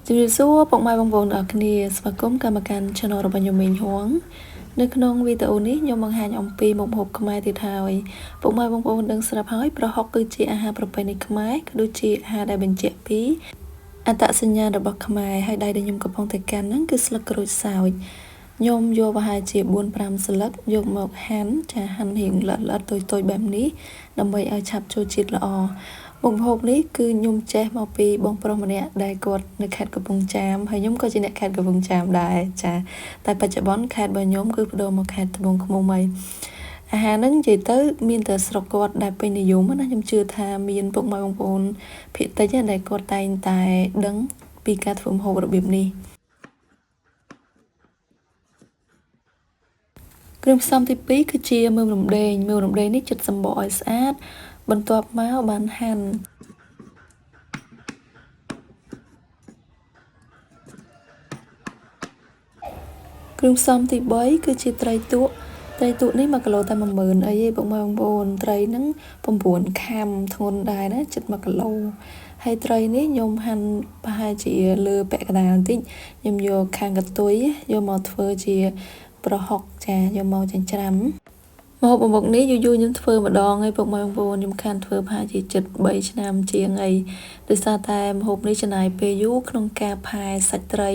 ជំរាបសួរពុកម៉ែបងប្អូនទាំងអស់គ្នាស្វាគមន៍កម្មកាន់ Channel របស់ខ្ញុំមីងហួងនៅក្នុងវីដេអូនេះខ្ញុំបង្ហាញអំពីមុខម្ហូបខ្មែរទៀតហើយពុកម៉ែបងប្អូនដឹងស្រាប់ហើយប្រហុកគឺជាអាហារប្រពៃណីខ្មែរក៏ដូចជាអាហារដែលបញ្ជាក់ពីអត្តសញ្ញាណរបស់ខ្មែរហើយដៃដែលខ្ញុំកំពុងតែកាន់ហ្នឹងគឺស្លឹកក្រូចសើចខ្ញុំយកប្រហែលជា4-5ស្លឹកយកមកហាន់ចាហាន់រៀងល្អិតៗតូចៗបែបនេះដើម្បីឲ្យឆាប់ចូលជាតិល្អមុខម្ហូបនេះគឺខ្ញុំចេះមកពីបងប្រុសម្នាក់ដែលគាត់នៅខេត្តកំពង់ចាមហើយខ្ញុំក៏ជាអ្នកខេត្តកំពង់ចាមដែរចាតែបច្ចុប្បន្នខេត្តរបស់ខ្ញុំគឺប្ដូរមកខេត្តត្បូងឃ្មុំហើយអាហារហ្នឹងនិយាយទៅមានតែស្រុកគាត់ដែលពេញនិយមណាខ្ញុំជឿថាមានពុកម៉ែបងប្អូនភាគតិចដែលគាត់តែងតែដឹងពីការធ្វើម្ហូបរបៀបនេះគ្រឿងផ្សំទី2គឺជាមើមរំដេងមើមរំដេងនេះចិតសម្បកឲ្យស្អាតបន្ទាប់មកបានហាន់គ្រឿងផ្សំទី3គឺជាត្រីទក់ត្រីទក់នេះ1គីឡូតែ10000អីឯងបងប្អូនត្រីហ្នឹង9ខាំធ្ងន់ដែរណាជិត1គីឡូហើយត្រីនេះខ្ញុំហាន់ប្រហែលជាលើពាក់កណ្ដាលបន្តិចខ្ញុំយកខាងកន្ទុយយកមកធ្វើជាប្រហុកចាយកមកចិញ្ច្រាំម្ហូបមុខនេះយូរៗខ្ញុំធ្វើម្ដងហើយពុកម៉ែបងប្អូនខ្ញុំខានធ្វើប្រហែលជាជិត3ឆ្នាំជាងអីដោយសារតែម្ហូបនេះចំណាយពេលយូរក្នុងការផែសាច់ត្រី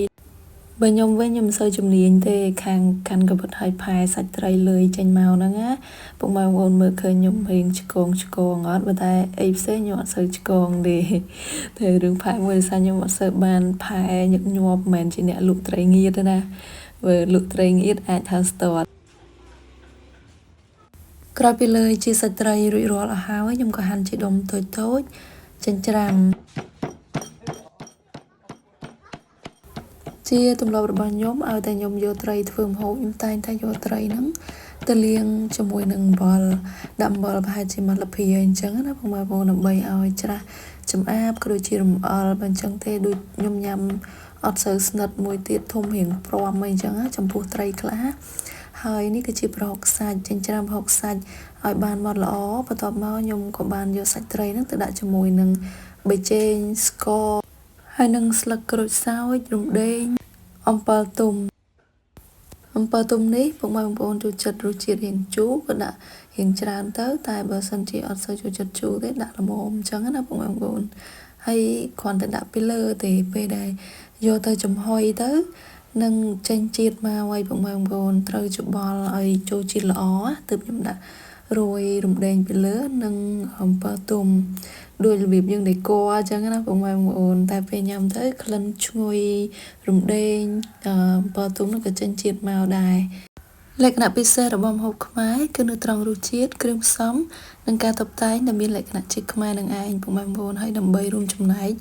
បើខ្ញុំវិញខ្ញុំមិនសូវជំនាញទេខាងកាន់កបិតឲ្យផែសាច់ត្រីលើយចេញមកហ្នឹងណាពុកម៉ែបងប្អូនមើលឃើញខ្ញុំរៀងឆ្កងឆ្កងអត់បើតែអីផ្សេងខ្ញុំអត់សូវឆ្កងទេតែរឿងផែមួយដោយសារខ្ញុំអត់សូវបានផែញឹកញាប់មិនមែនជាអ្នកលក់ត្រីងៀតទេណាបើលក់ត្រីងៀតអាចថាស្ទាត់ក្រោយពីលើយជាសាច់ត្រីរួចរាល់អស់ហើយខ្ញុំក៏ហាន់ជាដុំតូចៗចិញ្ច្រាំជាទម្លាប់របស់ខ្ញុំឲ្យតែខ្ញុំយកត្រីធ្វើម្ហូបខ្ញុំតែងតែយកត្រីហ្នឹងទៅលាងជាមួយនឹងអំបិលដាក់អំបិលប្រហែលជាមួយលភាអញ្ចឹងណាបងប្អូនដើម្បីឲ្យច្រាស់ចម្អាបក៏ដូចជារំអិលបើអញ្ចឹងទេដូចខ្ញុំញ៉ាំអត់សូវស្និទ្ធមួយទៀតធំរៀងព្រាំអីអញ្ចឹងចំពោះត្រីខ្លះហើយនេះគឺជាប្រហុកសាច់ចិញ្ច្រាំប្រហុកសាច់ឲ្យបានម៉ត់ល្អបន្ទាប់មកខ្ញុំក៏បានយកសាច់ត្រីហ្នឹងទៅដាក់ជាមួយនឹងប៊ីចេងស្ករហើយនឹងស្លឹកក្រូចសើចរំដេងអំពិលទុំអំពិលទុំនេះពុកម៉ែបងប្អូនចូលចិត្តរសជាតិរៀងជូរក៏ដាក់រៀងច្រើនទៅតែបើសិនជាអត់សូវចូលចិត្តជូរទេដាក់ល្មមអញ្ចឹងណាពុកម៉ែបងប្អូនហើយគ្រាន់តែដាក់ពីលើទេពេលដែលយកទៅចំហុយទៅនឹងចេញជាតិមកហើយពុកម៉ែបងប្អូនត្រូវច្បល់ឲ្យចូលជាតិល្អទើបខ្ញុំដាក់រោយរំដេងពីលើនិងអំពិលទុំដូចរបៀបយើងដេកអញ្ចឹងណាពុកម៉ែបងប្អូនតែពេលញ៉ាំទៅក្លិនឈ្ងុយរំដេងអំពិលទុំនោះក៏ចេញជាតិមកដែរលក្ខណៈពិសេសរបស់ម្ហូបខ្មែរគឺនៅត្រង់រសជាតិគ្រឿងផ្សំនិងការតុបតែងដែលមានលក្ខណៈជាខ្មែរនឹងឯងពុកម៉ែបងប្អូនហើយដើម្បីរួមចំណែក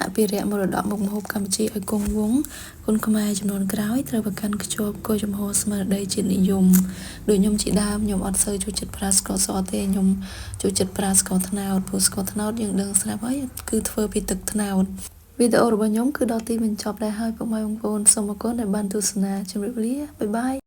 អភិរក្សមរតកមុខម្ហូបកម្ពុជាឲ្យគង់វង្សគុនខ្មែរចំនួនក្រោយត្រូវប្រកាន់ខ្ជាប់គោលជំហរស្មារតីជាតិនិយមដូចខ្ញុំជាដើមខ្ញុំអត់សូវចូលចិត្តប្រើស្ករសទេខ្ញុំចូលចិត្តប្រើស្ករត្នោតព្រោះស្ករត្នោតយើងដឹងស្រាប់ហើយគឺធ្វើពីទឹកត្នោតវីដេអូរបស់ខ្ញុំគឺដល់ទីបញ្ចប់ដែរហើយពុកម៉ែបងប្អូនសូមអរគុណដែលបានទស្សនាជម្រាបលាបាយបាយ។